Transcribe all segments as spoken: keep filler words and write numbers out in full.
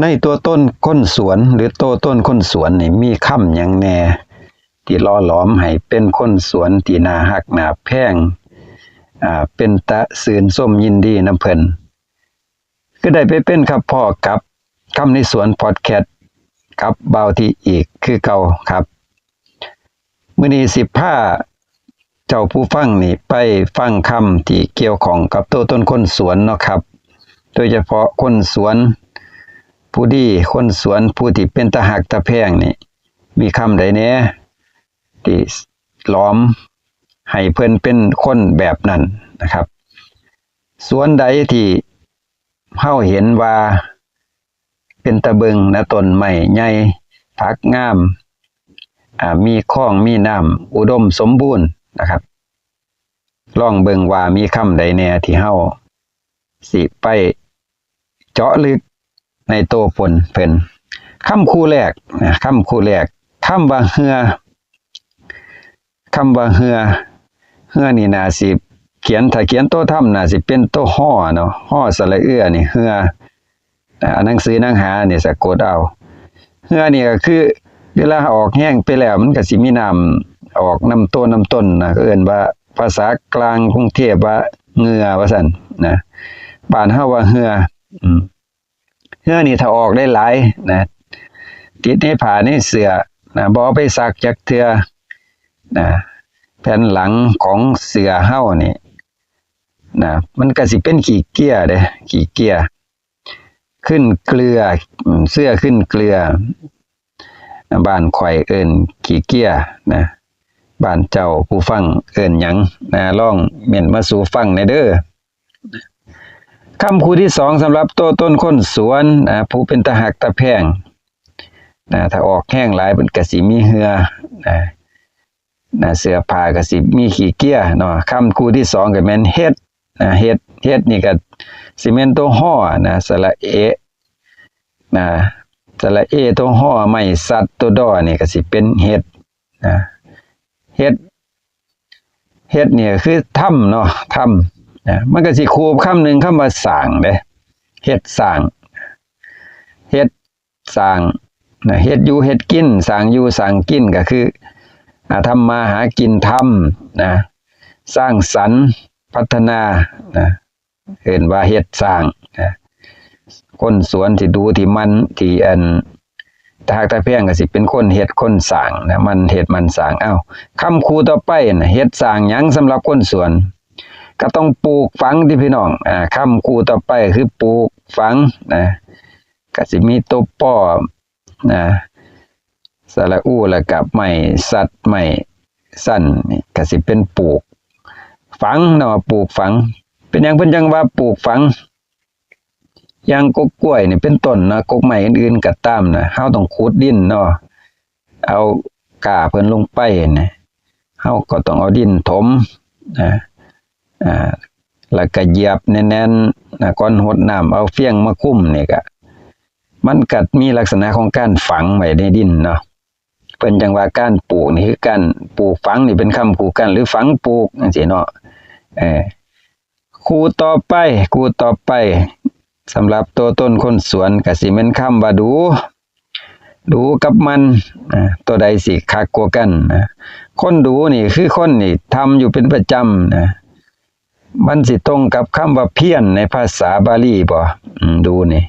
ในตัวตนคนสวนหรือตัวตนคนสวนนี่มีคำหยังแหน่ ที่หล่อหลอมให้เป็นคนสวนที่น่าฮักน่าแพง อ่า เป็นตาซื่นชมยินดีนำเพิ่น คือได้ไปเป็นครับพ้อกับคำในสวนพอดแคสต์กับบ่าวที่อีกคือเก่าครับ มื้อนี้สิพาเจ้าผู้ฟังนี่ไปฟังคำที่เกี่ยวข้องกับตัวตนคนสวนเนาะครับ โดยเฉพาะคนสวนผู้ดี คนสวนผู้ที่เป็นตาฮักตาแพงนี่ มีคำใดแหน่ที่หลอมให้เพิ่นเป็นคนแบบนั้นนะครับ สวนใดที่เฮาเห็นว่าเป็นตาเบิ่งนะ ต้นไม้ใหญ่ ผักงาม อ่า มีคลอง มีน้ำ อุดมสมบูรณ์นะครับ ลองเบิ่งว่ามีคำใดแหน่ที่เฮาสิไปเจาะลึกในตัวเพิ่น เพิ่น คำคู่แรกนะ คำคู่แรก คำว่าเฮือ คำว่าเฮือ เฮือนี่น่าสิเขียน ถ้าเขียนตัวธรรมน่าสิเป็นตัวฮอเนาะ ฮอสระเอือนี่ เฮือ อ่า หนังสือหนังหานี่สะกดเอา เฮือนี่ก็คือ เวลาออกแฮงไปแล้ว มันก็สิมีน้ำออกนำต้นนำต้นนะ เอิ้นว่าภาษากลางกรุงเทพฯว่าเหงื่อว่าซั่นนะ บ้านเฮาว่าเฮือ อืม เฮือนี่ถ้าออกได้หลายนะ ติดในผ้าในเสื้อนะ บ่เอาไปซักจักเทื่อนะ แผ่นหลังของเสื้อเฮานี่นะ มันก็สิเป็นขี้เกียจเด้ ขี้เกียจ ขึ้นเกลือ อืม เสื้อขึ้นเกลือ บ้านข่อยเอิ้นขี้เกียจนะ บ้านเจ้าผู้ฟังเอิ้นหยังนะ ลองเม้นมาสู่ฟังแหน่เด้อ คำคู่ที่สองสำหรับตัวตนคนสวนนะ ผู้เป็นตาฮักตาแพงนะ ถ้าออกแฮงหลายมันก็สิมีเฮือนะ นะ เสื้อผ้าก็สิมีขี้เกียจเนาะ คำคู่ที่สองก็แม่นเฮ็ดนะ เฮ็ด เฮ็ดนี่ก็สิแม่นตัวฮอนะ สระเอนะ สระเอตัวฮอ ไม้สัดตัวดอนี่ก็สิเป็นเฮ็ดนะ เฮ็ด เฮ็ดนี่ก็คือทำเนาะ ทำนะ มันก็สิคู่คำหนึ่ง คำว่าสร้างเด้ เฮ็ดสร้าง เฮ็ดสร้างนะ เฮ็ดอยู่เฮ็ดกิน สร้างอยู่สร้างกินก็คือ อ่า ทำมาหากิน ทำนะ สร้างสรรค์ พัฒนานะ เอิ้นว่าเฮ็ดสร้างนะ คนสวนที่ดูที่หมั่นที่อันตาฮักตาแพงก็สิเป็นคนเฮ็ดคนสร้างนะ หมั่นเฮ็ดหมั่นสร้าง เอ้า คำคู่ต่อไปนะ เฮ็ดสร้างหยังสำหรับคนสวน ก็ต้องปลูกฝังติพี่น้อง อ่า คำคู่ต่อไปคือปลูกฝังนะ ก็สิมีตัวปอนะ สระอู แล้วก็ไม้สัด ไม้สั้น นี่ก็สิเป็นปลูกฝังเนาะ ปลูกฝัง เป็นหยังเพิ่นจั่งว่าปลูกฝัง อย่างกกกล้วยนี่เป็นต้นนะ กกไม้อื่นๆก็ตามนะ เฮาต้องขุดดินเนาะ เอาก้าเพิ่นลงไปนะ เฮาก็ต้องเอาดินถมนะ อ่า แล้วก็เหยียบแน่นๆนะ ก่อนหดน้ำ เอาเฟืองมาคลุมนี่ก็ มันก็มีลักษณะของการฝังไว้ในดินเนาะ เพิ่นจั่งว่าการปลูกนี่คือการปลูกฝังนี่เป็นคำคู่กัน หรือฝังปลูกจั่งซี้เนาะ เออ คู่ต่อไป คู่ต่อไป สำหรับตัวตนคนสวนก็สิแม่นคำว่าดู ดูกับหมั่น อ่า ตัวใดสิคักกว่ากันนะ คนดูนี่คือคนนี่ทำอยู่เป็นประจำนะ มันสิตรงกับคำว่าเพียรในภาษาบาลีบ่ อืม ดูนี่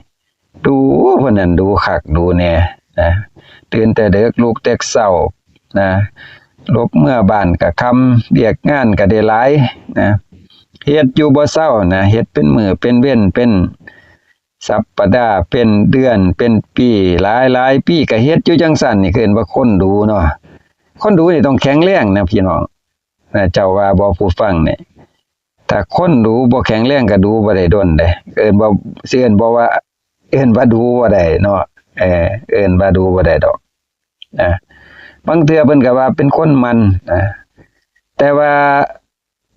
ดูเพิ่นนั่นดูคักดูแน่นะ ตื่นแต่เดิก ลุกแต่เช้านะ หลบเมือบ้านก็ค่ำ เวียกงานก็ได้หลายนะ เฮ็ดอยู่บ่เซานะ เฮ็ดเป็นมื้อเป็นเว็น เป็นสัปดาห์ เป็นเดือน เป็นปี หลายๆปีก็เฮ็ดอยู่จั่งซั้น นี่คือเอิ้นว่าคนดูเนาะ คนดูนี่ต้องแข็งแรงนะพี่น้อง นะ เจ้าว่าบ่ผู้ฟังนี่ ถ้าคนดูบ่แข็งแรงก็ดูบ่ได้ดนเด้ เอิ้นบ่ สิเอิ้นบ่ว่า เอิ้นว่าดูบ่ได้เนาะ เออ เอิ้นว่าดูบ่ได้ดอกนะ บางเทื่อเพิ่นก็ว่าเป็นคนหมั่นนะ แต่ว่า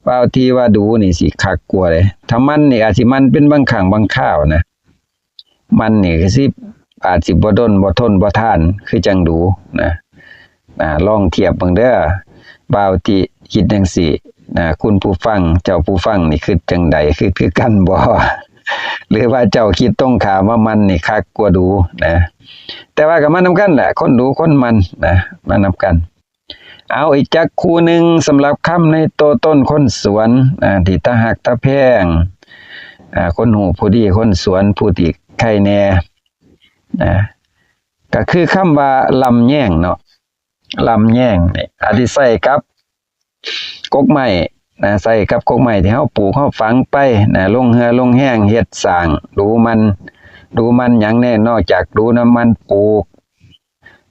บ่าวที่ว่าดูนี่สิคักกว่าเด้ ถ้าหมั่นนี่อาจสิหมั่นเป็นบางครั้งบางคราวนะ หมั่นนี่ก็สิอาจสิบ่ดนบ่ทนบ่ทานคือจั่งดูนะ อ่า ลองเทียบเบิ่งเด้อ บ่าวที่คิดจั่งซี้นะ คุณผู้ฟัง เจ้าผู้ฟังนี่คิดจั่งใด คิดคือกันบ่ หรือว่าเจ้าคิดตรงข้ามว่าหมั่นนี่คักกว่าดูนะ แต่ว่าก็มานำกันแหละ คนดูคนหมั่นนะ มานำกัน เอาอีกจักคู่หนึ่งสำหรับคำในตัวตนคนสวนนะ ที่ตาฮักตาแพง อ่า คนฮู้ผู้ดีคนสวนผู้ที่ใคร่แน่นะ ก็คือคำว่าลำแยงเนาะ ลำแยงนี่อาจสิใช้กับกกไม้นะ ใช้กับกกไม้ที่เฮาปลูกเฮาฝังไปนะ ลงเฮือลงแฮงเฮ็ดสร้าง ดูหมั่น ดูหมั่นหยังแน่ นอกจากดูหมั่นปลูก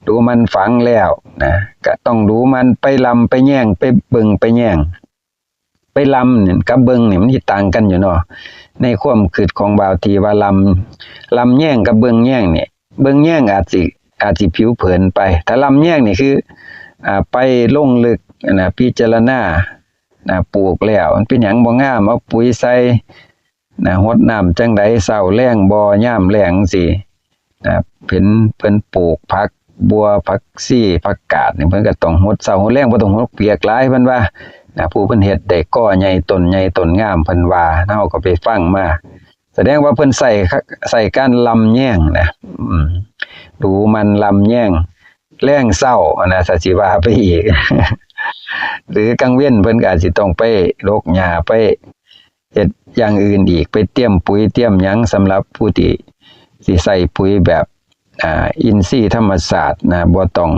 ดูหมั่นฝังแล้วนะ ก็ต้องดูหมั่นไปลำไปแยงไปเบิ่งไปแยง ไปลำเนี่ยกับเบิ่งเนี่ยมันสิต่างกันอยู่เนาะ ในความคิดของบ่าวที่ว่าลำ ลำแยงกับเบิ่งแยงเนี่ย เบิ่งแยงอาจสิ อาจสิผิวเผินไป ถ้าลำแยงนี่คือ อ่า ไปลงลึกนะ พิจารณานะ ปลูกแล้วมันเป็นหยังบ่งาม เอาปุ๋ยใส่นะ หดน้ำจั่งใด เช้าแลงบ่ ยามแลงจั่งซี้นะ เห็นเพิ่นปลูกผักบัว ผักชี ผักกาดนี่ เพิ่นก็ต้องหดเช้าหดแลง บ่ต้องหดเปียกหลาย เพิ่นว่านะ ผู้เพิ่นเฮ็ดได้กอใหญ่ต้นใหญ่ต้นงาม เพิ่นว่า เฮาก็ไปฟังมา แสดงว่าเพิ่นใช้ ใช้การลำแยงนะ อืม ดูหมั่นลำแยง แลงเช้านะ ถ้าสิว่าไปอีก หรือกลางเว็นเพิ่นก็อาจสิต้องไปรดหญ้า ไปเฮ็ดอย่างอื่นอีก ไปเตรียมปุ๋ยเตรียมหยัง สำหรับผู้ที่สิใช้ปุ๋ยแบบ อ่า อินทรีย์ธรรมชาตินะ บ่ต้อง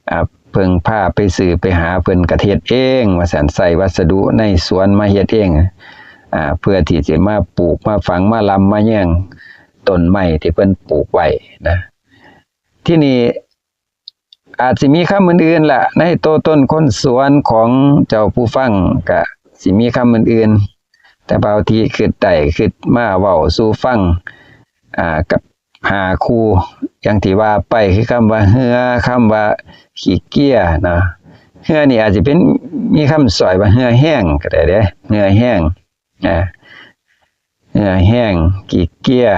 อ่า เพิ่งพาไปซื้อไปหา เพิ่นก็เฮ็ดเอง ว่าซั่น ใช้วัสดุในสวนมาเฮ็ดเอง อ่า เพื่อที่สิมาปลูกมาฝังมาลำมาแยงต้นไม้ที่เพิ่นปลูกไว้นะ ทีนี้อาจสิมีคำอื่นๆล่ะ ในตัวตนคนสวนของเจ้าผู้ฟัง ก็สิมีคำอื่นๆ แต่บ่าวที่คิดได้คิดมาเว้าสู่ฟัง อ่า กับห้าคู่ อย่างที่ว่าไป คือคำว่าเหื่อ คำว่าขี้เกียจเนาะ เหื่อนี่อาจสิเป็น มีคำซ่อยว่าเหื่อแฮงก็ได้เด้ เหื่อแฮง อ่า เหื่อแฮง ขี้เกียจ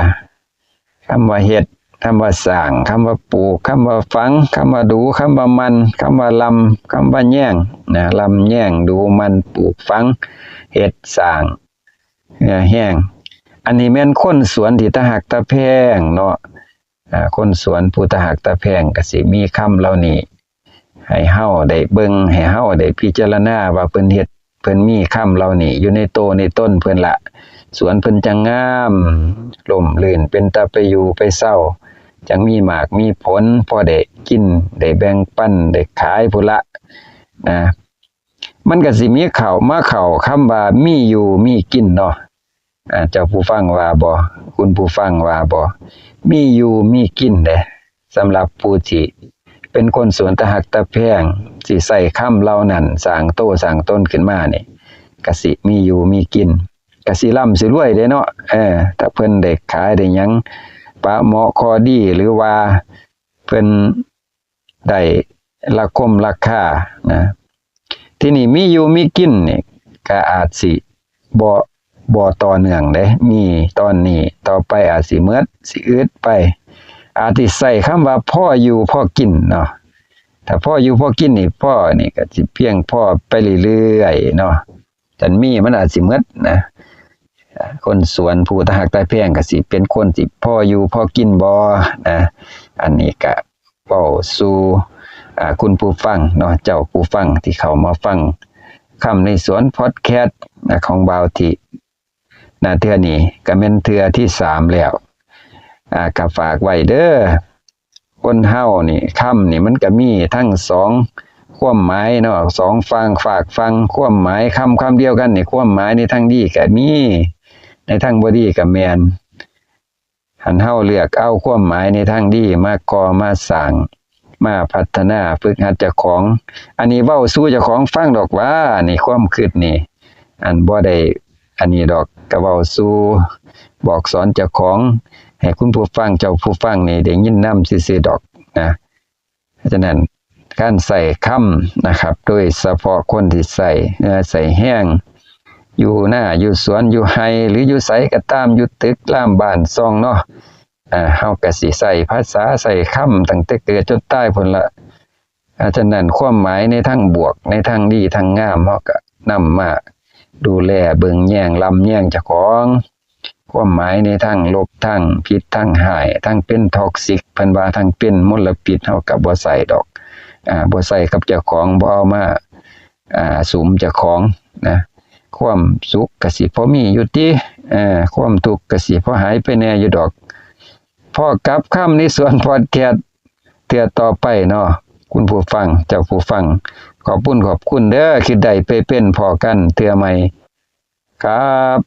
คำว่าเฮ็ด คำว่าสร้าง คำว่าปลูก คำว่าฝัง คำว่าดู คำว่าหมั่น คำว่าลำ คำว่าแยงนะ ลำแยง ดูหมั่น ปลูกฝัง เฮ็ดสร้าง เหื่อแฮง อันนี้แม่นคนสวนที่ตาฮักตาแพงเนาะ อ่า คนสวนผู้ตาฮักตาแพงก็สิมีคำเหล่านี้ ให้เฮาได้เบิ่ง ให้เฮาได้พิจารณาว่าเพิ่นเฮ็ด เพิ่นมีคำเหล่านี้อยู่ในโตในตนเพิ่นละ สวนเพิ่นจั่งงาม ร่มรื่น เป็นตาไปอยู่ไปเซา จั่งมีหมากมีผล พอได้กิน ได้แบ่งปัน ได้ขายพู้นละนะ มันก็สิมีเข้ามาเข้าคำว่ามีอยู่มีกินเนาะ อ่า เจ้าผู้ฟังว่าบ่ คุณผู้ฟังว่าบ่ มีอยู่มีกินเด้ สำหรับผู้ที่เป็นคนสวนตาฮักตาแพง สิใช้คำเหล่านั้นสร้างโตสร้างตนขึ้นมานี่ ก็สิมีอยู่มีกิน ก็สิร่ำสิรวยเด้เนาะ เออ ถ้าเพิ่นได้ขายได้หยัง ปะเหมาะคอดี หรือว่าเพิ่น ได้ราคมราคานะ ทีนี้มีอยู่มีกินนี่ก็อาจสิบ่ บ่ต่อเนื่องเด้ มีตอนนี้ ต่อไปอาจสิหมด สิอืดไป อาจสิใช้คำว่าพออยู่พอกินเนาะ ถ้าพออยู่พอกินนี่ พอนี่ก็สิเพียงพอไปเรื่อยๆเนาะ คันมีมันอาจสิหมดนะ คนสวนผู้ตาฮักตาแพงก็สิเป็นคนที่พออยู่พอกินบ่นะ อันนี้ก็ เว้าสู่ อ่า คุณผู้ฟังเนาะ เจ้าผู้ฟังที่เข้ามาฟังคำในสวนพอดแคสต์นะ ของบ่าวที่ นะ เทื่อนี้ก็แม่นเทื่อที่สามแล้ว อ่า ก็ฝากไว้เด้อ คนเฮานี่ คำนี่มันก็มีทั้งสองความหมายเนาะ สองฝั่ง ฝากฝั่ง ความหมาย คำคำเดียวกันนี่ ความหมายในทางดีก็มี ในทางบ่ดีก็แม่น คันเฮาเลือกเอาความหมายในทางดีมาก่อมาสร้าง มาพัฒนาฝึกหัดเจ้าของ อันนี้เว้าสู่เจ้าของฟังดอกว่า นี่ความคิดนี่ อันบ่ได้อันนี้ดอก ก็เว้าสู่ บอกสอนเจ้าของ ให้คุณผู้ฟัง เจ้าผู้ฟังนี่ได้ยินนำซื่อๆดอกนะ เพราะฉะนั้นการใช้คำนะครับ โดยเฉพาะคนที่ใช้เหื่อใช้แฮง อยู่นา อยู่สวน อยู่ไฮ่ หรืออยู่ไสก็ตาม อยู่ตึกรามบ้านช่องเนาะ อ่า เฮาก็สิใช้ภาษา ใช้คำตั้งแต่เกิดจนตายพู้นละ อ่า ฉะนั้นความหมายในทางบวก ในทางดี ทางงาม เฮาก็นำมาดูแลเบิ่งแยง ลำแยงเจ้าของ ความหมายในทางลบ ทางผิด ทางร้าย ทางเป็น toxic เพิ่นว่าทางเป็นมลพิษ เฮาก็บ่ใส่ดอก อ่า บ่ใส่กับเจ้าของ บ่เอามา อ่า สุมเจ้าของนะ ความสุขก็สิพอมีอยู่ติ เอ่อ ความทุกข์ก็สิพอหายไปแหน่อยู่ดอก พ้อกับคำในสวนพอดแคสต์เทื่อต่อไปเนาะ คุณผู้ฟัง เจ้าผู้ฟัง ขอบคุณ ขอบคุณเด้อ คิดได้ไปเป็น พ้อกันเทื่อใหม่ครับ